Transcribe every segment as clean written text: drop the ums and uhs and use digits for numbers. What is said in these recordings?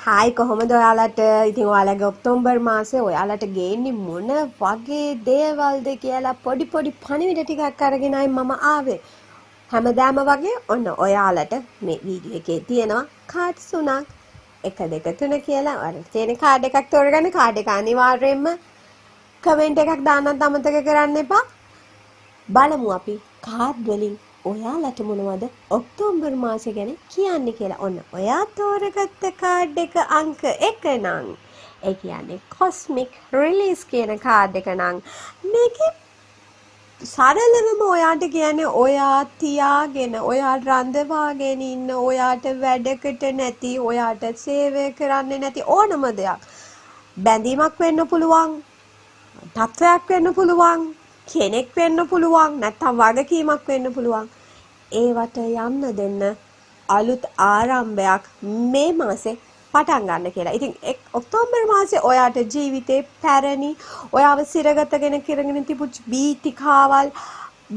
Hi, කොහොමද ඔයාලට? ඉතින් ඔයාලගේ ඔක්තෝබර් මාසේ ඔයාලට ගේන්නේ මොන වගේ දේවල්ද කියලා පොඩි පොඩි පණිවිඩ ටිකක් අරගෙනයි මම ආවේ. හැමදාම වගේ ඔන්න ඔයාලට මේ වීඩියෝ එකේ තියෙනවා කාඩ්ස් තුනක්. 1 2 3 කියලා ඔයාලට තියෙන කාඩ් එකක් තෝරගන්න. කාඩ් එක අනිවාර්යයෙන්ම කමෙන්ට් එකක් දාන්නත් අමතක කරන්න එපා. බලමු අපි කාඩ් වලින් ඔයාලට මොනවද ඔක්තෝබර් මාසෙ ගැන කියන්නේ කියලා. ඔන්න ඔයා තෝරගත්ත කාඩ් එක අංක 1 නම්, ඒ කියන්නේ කොස්මික් රිලීස් කියන කාඩ් එක නම්, මේකේ සරලවම ඔයාට කියන්නේ ඔයා තියාගෙන, ඔයා රඳවාගෙන ඉන්න, ඔයාට වැඩකට නැති, ඔයාට සේවය කරන්නේ නැති ඕනම දෙයක්. බැඳීමක් වෙන්න පුළුවන්, තත්වයක් වෙන්න පුළුවන්, කෙනෙක් වෙන්න පුළුවන්, නැත්නම් වගකීමක් වෙන්න පුළුවන්. ඒවට යන්න දෙන්න, අලුත් ආරම්භයක් මේ මාසේ පටන් ගන්න කියලා. ඉතින් ඔක්තෝබර් මාසේ ඔයාට ජීවිතේ පැරණි ඔයාව සිරගතගෙන කරගෙන තිබුච් බීතිකාවල්,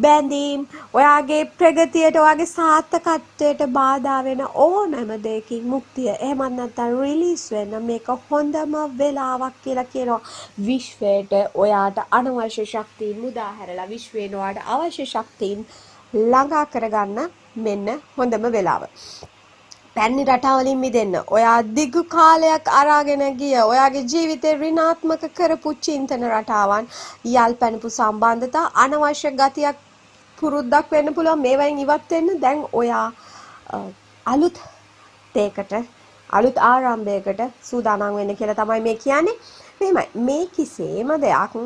බැඳීම්, ඔයාගේ ප්‍රගතියට, ඔයාගේ සාර්ථකත්වයට බාධා වෙන ඕනෑම දෙයකින් මුක්තිය, එහෙමත් නැත්නම් රිලීස් වෙන්න මේක හොඳම වෙලාවක් කියලා කියනවා. විශ්වයට ඔයාට අනවශ්‍ය ශක්තීන් මුදා හැරලා විශ්වයෙන් ඔයාට අවශ්‍ය ශක්තීන් ළඟා කරගන්න මෙන්න හොඳම වෙලාව. පැරණි රටාවලින් මිදෙන්න, ඔයා දිගු කාලයක් අරාගෙන ගිය ඔයාගේ ජීවිතේ ඍණාත්මක කරපු චින්තන රටාවන්, යල් පැනපු සම්බන්ධතා, අනවශ්‍ය ගතියක් පුරුද්දක් වෙන්න පුළුවන්, මේවයින් ඉවත් වෙන්න දැන් ඔයා අලුත් දෙයකට, අලුත් ආරම්භයකට සූදානම් වෙන්න කියලා තමයි මේ කියන්නේ. මෙහෙමයි, මේ කිසිම දෙයක්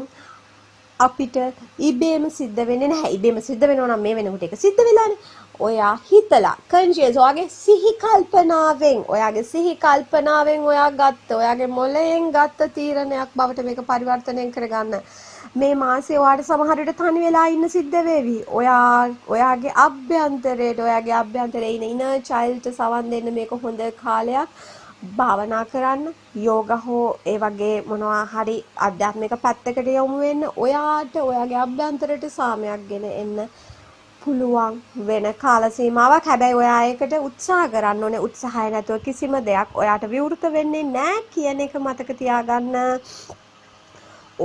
අපිට ඉබේම සිද්ධ වෙන්නේ නැහැ. ඉබේම සිද්ධ වෙනවා නම් මේ වෙනකොට ඒක සිද්ධ වෙලානේ. ඔයා හිතලා කන්ෂියස්, ඔයාගේ සිහි කල්පනාවෙන්, ඔයාගේ සිහි කල්පනාවෙන් ඔයා ගත්ත, ඔයාගේ මොළයෙන් ගත්ත තීරණයක් බවට මේක පරිවර්තනය කරගන්න. මේ මාසේ ඔයාට සමහර විට තනි වෙලා ඉන්න සිද්ධ වේවි. ඔයා ඔයාගේ අභ්‍යන්තරයට, ඔයාගේ අභ්‍යන්තරයේ ඉන්න ඉනර් චයිල්ඩ් සවන් දෙන්න මේක හොඳ කාලයක්. භාවනා කරන්න, යෝග හෝ ඒ වගේ මොනවා හරි ආධ්‍යාත්මික පැත්තකට යොමු වෙන්න, ඔයාට ඔයාගේ අභ්‍යන්තරයට සාමයක් ගෙන එන්න පුළුවන් වෙන කාල සීමාවක්. හැබැයි ඔයා ඒකට උත්සාහ කරන්න ඕනේ. උත්සාහය නැතුව කිසිම දෙයක් ඔයාට විවෘත වෙන්නේ නෑ කියන එක මතක තියාගන්න.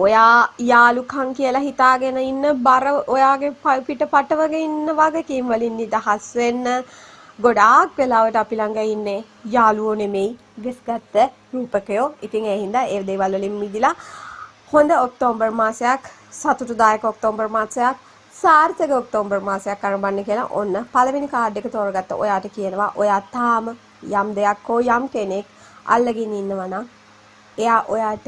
ඔයා යාළුකම් කියලා හිතාගෙන ඉන්න බර ඔයාගේ පිට පටවගෙන ඉන්න වගකීම් වලින් නිදහස් වෙන්න. ගොඩාක් වෙලාවට අපි ළඟ ඉන්නේ යාළුවෝ නෙමෙයි, වෙස්ගත්ත රූපකයෝ. ඉතින් ඒ හින්දා ඒ දේවල් වලින් මිදිලා හොඳ ඔක්තෝබර් මාසයක්, සතුටුදායක ඔක්තෝබර් මාසයක්, සාර්ථක ඔක්තෝබර් මාසයක් අරඹන්න කියලා ඔන්න පළවෙනි කාඩ් එක තෝරගත්ත ඔයාට කියනවා, ඔයා තාම යම් දෙයක් හෝ යම් කෙනෙක් අල්ලගෙන ඉන්නවා නම් එයා ඔයාට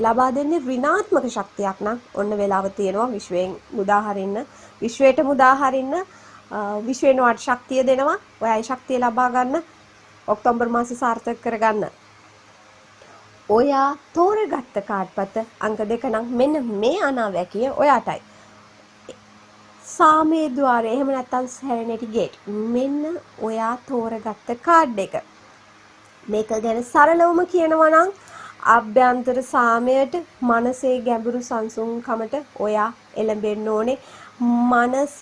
ලබා දෙන්නේ ඍණාත්මක ශක්තියක් නම් ඔන්න වෙලාව තියෙනවා විශ්වයෙන් මුදා හරින්න, විශ්වයට මුදා හරින්න, විශ්වයෙන් ඔයාට ශක්තිය දෙනවා. ඔයා ඒ ශක්තිය ලබා ගන්න, ඔක්තෝබර් මාසෙ සාර්ථක කරගන්න. ඔයා තෝරගත්ත කාඩ්පත අංක 2 නම් මෙන්න මේ අනාවැකිය ඔයාටයි. සාමයේ ద్వාරය, එහෙම නැත්නම් සෙරෙනිටි ගේට්. මෙන්න ඔයා තෝරගත්ත කාඩ් එක. මේක ගැන සරලවම කියනවා නම් අභ්‍යන්තර සාමයට, මනසේ ගැඹුරු සංසුන්කමට ඔයා එළඹෙන්න ඕනේ. මනස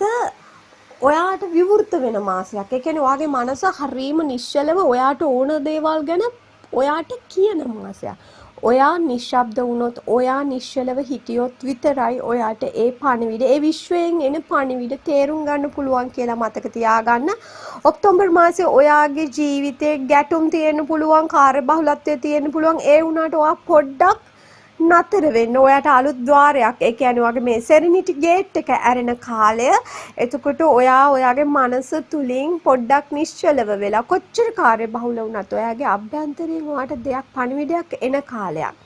ඔයාට විවෘත වෙන මාසයක්. ඒ කියන්නේ ඔයාගේ මනස හරීම නිශ්චලව ඔයාට ඕන දේවල් ගැන ඔයාට කියන මාසයක්. ඔයා නිශ්ශබ්ද වුණොත්, ඔයා නිශ්චලව හිටියොත් විතරයි ඔයාට ඒ පණිවිඩ, ඒ විශ්වයෙන් එන පණිවිඩ තේරුම් ගන්න පුළුවන් කියලා මතක තියාගන්න. ඔක්තෝබර් මාසේ ඔයාගේ ජීවිතේ ගැටුම් තියෙන්න පුළුවන්, කාර්යබහුලත්වය තියෙන්න පුළුවන්. ඒ වුණාට ඔයා පොඩ්ඩක් නතර වෙන්න. ඔයාට අලුත් ద్వාරයක්, ඒ කියන්නේ ඔයාගේ මේ සෙරෙනිටි ගේට් එක ඇරෙන කාලය. එතකොට ඔයා ඔයාගේ මනස තුලින් පොඩ්ඩක් නිශ්චලව වෙලා කොච්චර කාර්යබහුල වුණත් ඔයාගේ අභ්‍යන්තරයෙන් ඔයාට දෙයක්, පණිවිඩයක් එන කාලයක්.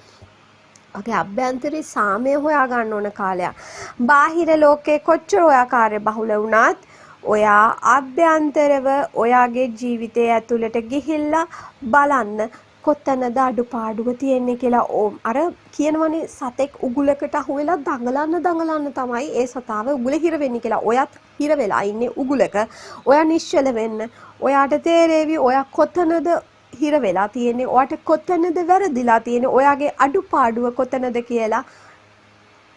ඔයාගේ අභ්‍යන්තරේ සාමය හොයා ගන්න ඕන කාලයක්. බාහිර ලෝකේ කොච්චර ඔයා කාර්යබහුල වුණත් ඔයා අභ්‍යන්තරව ඔයාගේ ජීවිතය ඇතුළට ගිහිල්ලා බලන්න කොතනද අඩුපාඩුව තියෙන්නේ කියලා. අර කියනවනේ සතෙක් උගුලකට අහු වෙලා දඟලන්න දඟලන්න තමයි ඒ සතාව උගුල හිර වෙන්නේ කියලා. ඔයත් හිර වෙලා ඉන්නේ උගුලක. ඔයා නිශ්චල වෙන්න. ඔයාට තේරෙවි ඔයා කොතනද හිර වෙලා තියෙන්නේ, ඔයාට කොතනද වැරදිලා තියෙන්නේ, ඔයාගේ අඩුපාඩුව කොතනද කියලා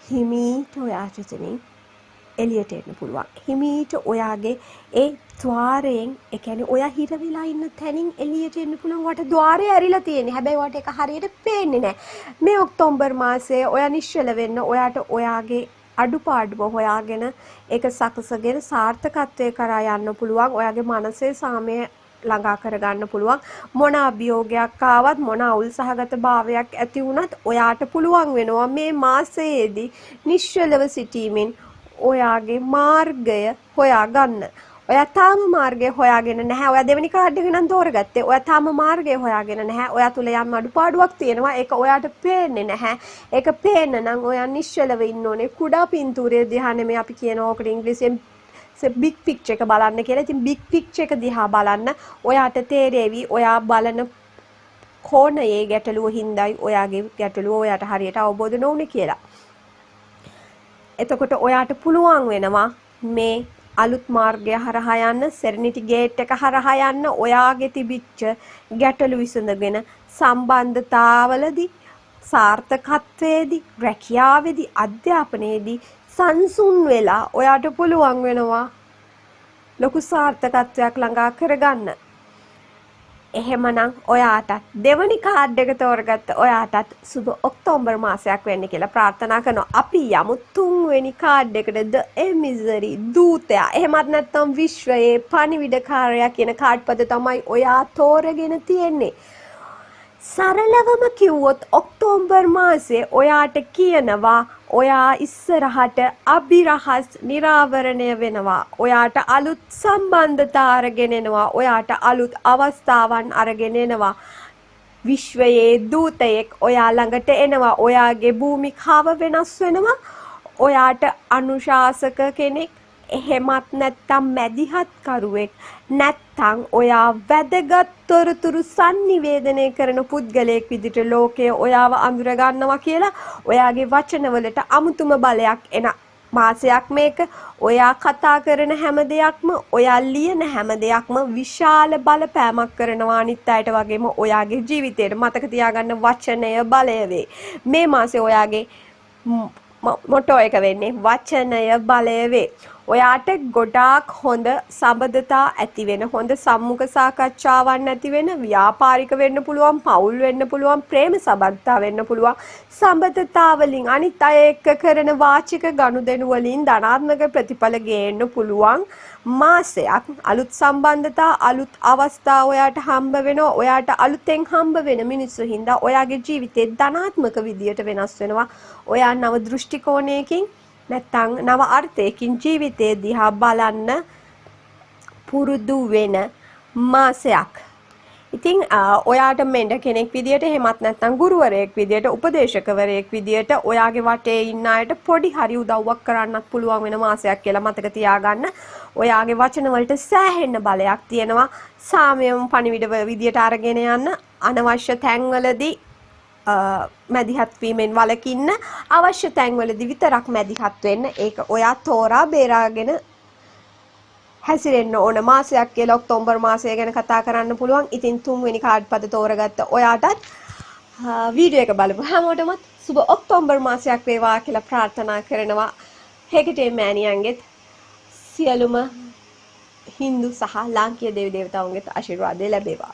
හිමීට ඔයාට එතනින් එළියට එන්න පුළුවන්. හිමීට ඔයාගේ ඒ ද්වාරයෙන්, ඒ කියන්නේ ඔයා හිර වෙලා ඉන්න තැනින් එළියට එන්න පුළුවන්. ඔයාට ද්වාරය ඇරිලා තියෙන්නේ. හැබැයි ඔයාට ඒක හරියට පේන්නේ නැහැ. මේ ඔක්තෝබර් මාසයේ ඔයා නිශ්චල වෙන්න, ඔයාට ඔයාගේ අඩුපාඩුව හොයාගෙන ඒක සකසගෙන සාර්ථකත්වය කරා යන්න පුළුවන්. ඔයාගේ මනසේ සාමය ළඟා කරගන්න පුළුවන්. මොන අභියෝගයක් ආවත්, මොන අවුල් සහගත භාවයක් ඇති වුණත් ඔයාට පුළුවන් වෙනවා මේ මාසයේදී නිශ්චලව සිටීමෙන් ඔයාගේ මාර්ගය හොයාගන්න. ඔයා තාම මාර්ගය හොයාගෙන නැහැ. ඔයා දෙවෙනි කාඩ් එක නම් තෝරගත්තේ. ඔයා තාම මාර්ගය හොයාගෙන නැහැ. ඔයා තුල යම් අඩුපාඩුවක් තියෙනවා. ඒක ඔයාට පේන්නේ නැහැ. ඒක පේන්න නම් ඔයා නිශ්චලව ඉන්න ඕනේ. කුඩා පින්තූරය දිහා නෙමෙයි අපි කියනවා ඕකට ඉංග්‍රීසියෙන් බිග් පික්චර් එක බලන්න කියලා. ඉතින් බිග් පික්චර් එක දිහා බලන්න ඔයාට තේරෙවි ඔයා බලන කෝණයේ ගැටලුව හින්දායි ඔයාගේ ගැටලුව ඔයාට හරියට අවබෝධ නොවුනේ කියලා. එතකොට ඔයාට පුළුවන් වෙනවා මේ අලුත් මාර්ගය හරහා යන්න, සෙරනිටි ගේට් එක හරහා යන්න, ඔයාගේ තිබිච්ච ගැටලු විසඳගෙන සම්බන්ධතාවලදී, සාර්ථකත්වයේදී, රැකියාවේදී, අධ්‍යාපනයේදී සංසුන් වෙලා ඔයාට පුළුවන් වෙනවා ලොකු සාර්ථකත්වයක් ළඟා කරගන්න. එහෙමනම් ඔයාටත් දෙවනි කාඩ් එක තෝරගත්ත ඔයාටත් සුබ ඔක්තෝබර් මාසයක් වෙන්න කියලා ප්‍රාර්ථනා කරනවා. අපි යමු තුන්වෙනි කාඩ් එකට, The Emissary, දූතයා. එහෙමත් නැත්නම් විශ්වයේ පණිවිඩකාරයා කියන කාඩ් පද තමයි ඔයා තෝරගෙන තියෙන්නේ. සරලවම කිව්වොත් ඔක්තෝබර් මාසේ ඔයාට කියනවා ඔයා ඉස්සරහට අභිරහස් නිරාවරණය වෙනවා. ඔයාට අලුත් සම්බන්ධතා අරගෙන එනවා. ඔයාට අලුත් අවස්ථාවන් අරගෙන එනවා. විශ්වයේ දූතයෙක් ඔයා ළඟට එනවා. ඔයාගේ භූමිකාව වෙනස් වෙනවා. ඔයාට අනුශාසක කෙනෙක්, එහෙමත් නැත්නම් මැදිහත්කරුවෙක්, නැත්නම් ඔයා වැදගත් තොරතුරු සන්නිවේදනය කරන පුද්ගලයෙක් විදිහට ලෝකය ඔයාව අඳුර ගන්නවා කියලා ඔයාගේ වචනවලට අමුතුම බලයක් එන මාසයක් මේක. ඔයා කතා කරන හැම දෙයක්ම, ඔයා ලියන හැම දෙයක්ම විශාල බලපෑමක් කරනවා අනිත් අයට වගේම ඔයාගේ ජීවිතයට. මතක තියාගන්න, වචනය බලය වේ. මේ මාසේ ඔයාගේ මොටෝ එක වෙන්නේ වචනය බලය වේ. ඔයාට ගොඩාක් හොඳ සබඳතා ඇති වෙන, හොඳ සම්මුඛ සාකච්ඡාවන් ඇති වෙන, ව්‍යාපාරික වෙන්න පුළුවන්, පවුල් වෙන්න පුළුවන්, ප්‍රේම සබඳතා වෙන්න පුළුවන්. සබඳතා වලින් අනිත් අය එක්ක කරන වාචික ගනුදෙනු වලින් ධනාත්මක ප්‍රතිඵල ගේන්න පුළුවන් මාසයක්. අලුත් සම්බන්ධතා, අලුත් අවස්ථා ඔයාට හම්බ වෙනවා. ඔයාට අලුතෙන් හම්බ වෙන මිනිස්සු හින්දා ඔයාගේ ජීවිතේ ධනාත්මක විදියට වෙනස් වෙනවා. ඔයා නව දෘෂ්ටි කෝණයකින් නැත්තං නව අර්ථයකින් ජීවිතය දිහා බලන්න පුරුදු වෙන මාසයක්. ඉතින් ඔයාට මෙන්ඩ කෙනෙක් විදියට, එහෙමත් නැත්නම් ගුරුවරයෙක් විදියට, උපදේශකවරයෙක් විදියට ඔයාගේ වටේ ඉන්න අයට පොඩි හරි උදව්වක් කරන්නත් පුළුවන් වෙන මාසයක් කියලා මතක තියාගන්න. ඔයාගේ වචන වලට සෑහෙන්න බලයක් තියෙනවා. සාමයම පණිවිඩ විදියට අරගෙන යන්න, අනවශ්‍ය තැන්වලදී මැදිහත් වීමෙන් වළකින්න, අවශ්‍ය තැන්වලදී විතරක් මැදිහත් වෙන්න. ඒක ඔයා තෝරා බේරාගෙන හැසිරෙන්න ඕන මාසයක් කියලා ඔක්තෝබර් මාසය ගැන කතා කරන්න පුළුවන්. ඉතින් තුන්වෙනි කාඩ් පද තෝරගත්ත ඔයාටත් වීඩියෝ එක බලපු හැමෝටම සුබ ඔක්තෝබර් මාසයක් වේවා කියලා ප්‍රාර්ථනා කරනවා. හෙකටේ මෑණියන්ගෙත් සියලුම හින්දු සහ ලාංකීය දෙවි දේවතාවුන්ගෙත් ආශිර්වාදය ලැබේවා.